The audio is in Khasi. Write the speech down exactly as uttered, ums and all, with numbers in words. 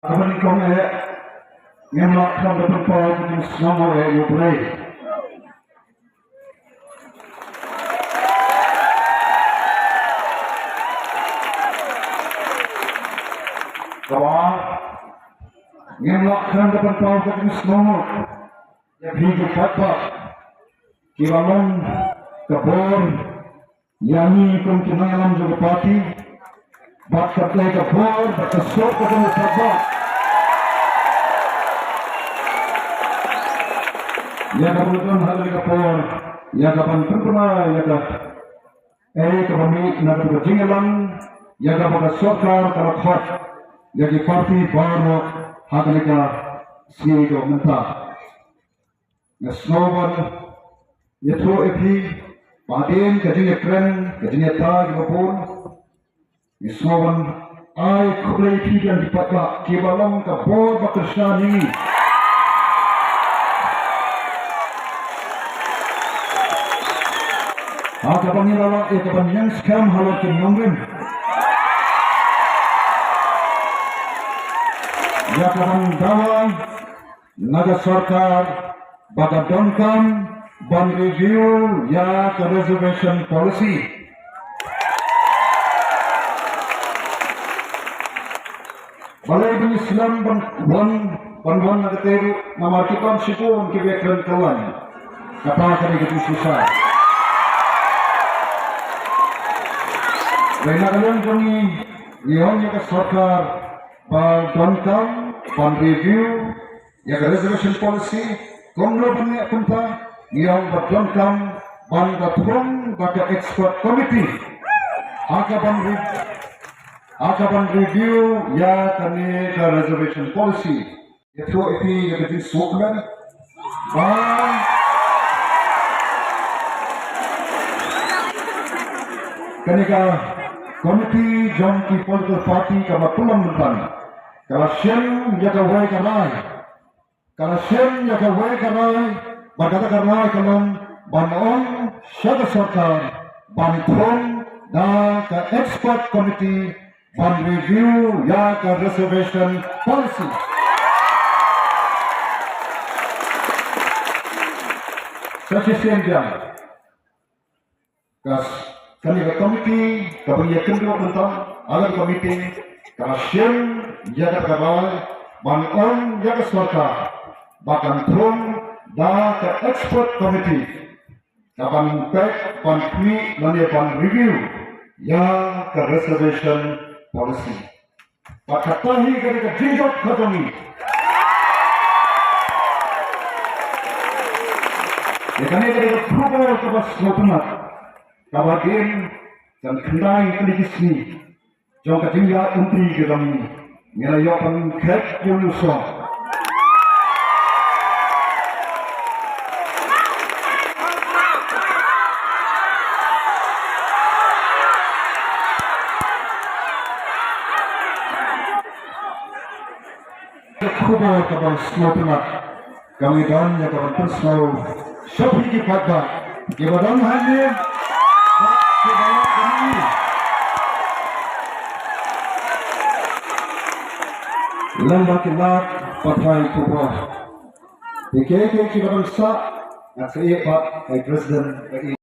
Kaba nyngkong eh, ngim lah khlem da pynpaw ka jingsngewnguh eh ïa U Blei. Kaba ar, ngim lah khlem da pynpaw ka jingsngewnguh ïa phi ki paidbah kiba long ka bor ïa ngi kum ki nongïalam jong ka party, bad ka dei ka bor bad ka suk ka jong ka paidbah ïa ka bynta ha kane ka por, ïa ka ban pynpaw ïa ka, eh, kaba mih na ka jingïalam ïa kaba ka sorkar ka la khot ïa ki party baroh ha kane ka sngi ka mynta. Nga sngew ban ïathuh ïa phi ba hadien ka jingïakren, ka jingïatai kaba bun, nga sngew ban ai khublei ïa phi ki paidbah kiba long ka bor ba kyrshan ïa ngi. Ha kaba ngi la lah ïa ka ban ïeng skhem halor ki nongrim, ïa ka ban dawa na ka sorkar ba ka donkam ban review ïa ka reservation policy. Balei ban ïaslem ban wan, ban wan na kata ruh, namar ki bym shiphew ki ba kren kyllaiñ. Kata ka dei ka jingshisha. Hynrei na ka liang jong ngi, ngi ong ïa ka sorkar ba donkam ban review ïa ka reservation policy, kumno ban neh kumta, ngi ong ba donkam ban da thung da ka expert committee ha ka ban re-, ha ka ban review ïa kane ka reservation policy. Ïathuh ïa phi ïa ka jingsuk ba kane ka committee jong ki political party kaba pynlong mynta ka la shim ïa kawei ka rai. Ka la shim ïa kawei ka rai, bad kata ka rai ka long ban ong sha ka sorkar ban thung da ka expert committee ban review ïa ka reservation policy. Sa shisien biang. Ka, kane ka komiti kaba ngi ïakynduh mynta, ha kane ka meeting, ka la shim ïa kata ka rai ban ong ïa ka sorkar ba kan thung da ka expert committee kaban peit, ban khmih lane ban review ïa ka reservation policy. Bad kata hi ka dei ka jingjop ka jong ngi. Ïa kane ka dei ka khubor kaba sngewtynnat, kaba hadien ka khyndai tylli ki sngi jong ka jingïaid lynti ka jong ngi, ngi la ïoh ban khet ïa u song. Ka khubor kaba sngewtynnat ka ngi don ïa ka ban pynsngew sha phi ki paidbah kiba don hangne bad kiba ïa ka ngi. Lem bad ki lad pathai khubor. Ki kei kei kiba don sah, nga sa ïeh pat ai president.